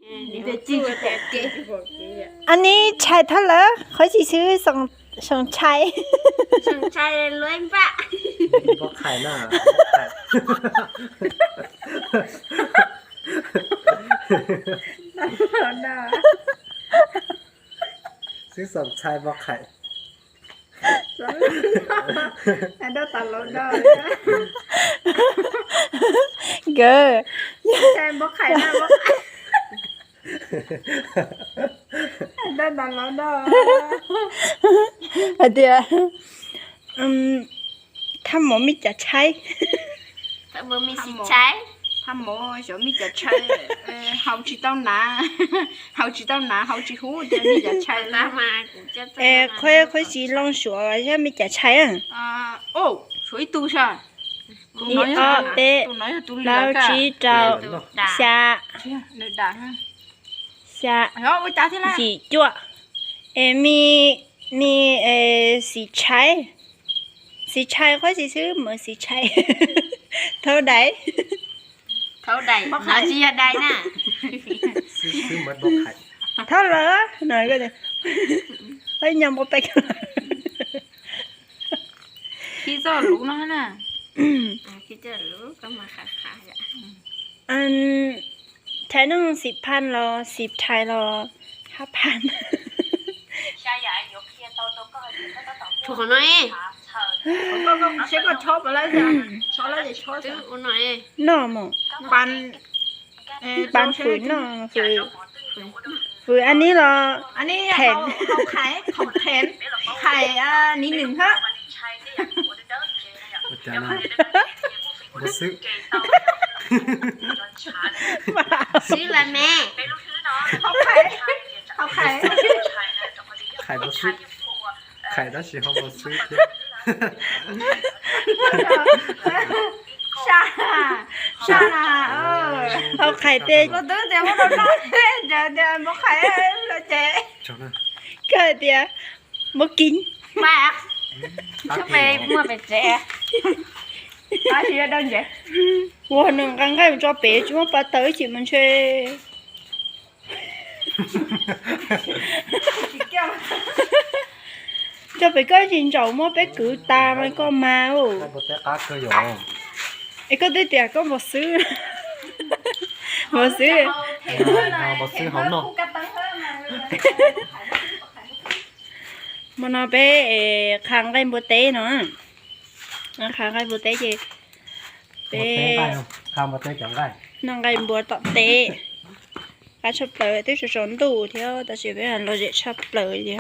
Ab nib tshais thab lawm, qhov tsis xwb, soom tshais. Xwb soom tshais pov qhais. Nkawd. Hais tias, thab mov mej cas tshaib. Thab mov xis tshaib, thab mov xyov mej cas tshaib, hau tsis tau nav, hau tsis tau nav, hau tsis huv tias mej cas tshaib. Qhov, qhov xis loo suav yog mej cas tshaib. Suav ib tug sas. Ib, ob, peb, plaub, tsib, rau, xya, xya, yim, cuaj. Es me, me, xis tshaib. Xis tshaib qhov tsis xwb mas xis tshaib. Thaub dais. Thaub dais, no tsis yog dais na. Thaub lawm no, peb nyob npau peb. Khi txoj lus no na. Thaib neej xis phaj los xis tshais los hab phaj. Seb koj chob, chob lawm ces chob. Noj mus. Pan fwm noj, fwm, fwm ab nib los, ab nib, them, qhais nib nws hab. Xwb las me. Qhais npaum xwb, qhais tab sis ho npaum xwb thiab. Sab, sab na. Hau qhais tes. Koj tias muab kiv. Ua nws nqa nqaij tso pem tsis muab pa tawv ib chim mas ntshe. Tso pem koj tsis ntsaum muab peb kwv tas mas koj mas. Es koj twb tias koj npaum xwb. Npaum xwb. Hmo no peb qha nqaij npua teb no. Qha nqaij npua teb ces peb noj nqaij npua tom teb. Qab tshaj plaws twb tsaus tsaus ntuj thiab tab sis peb los zem tshaj plaws li.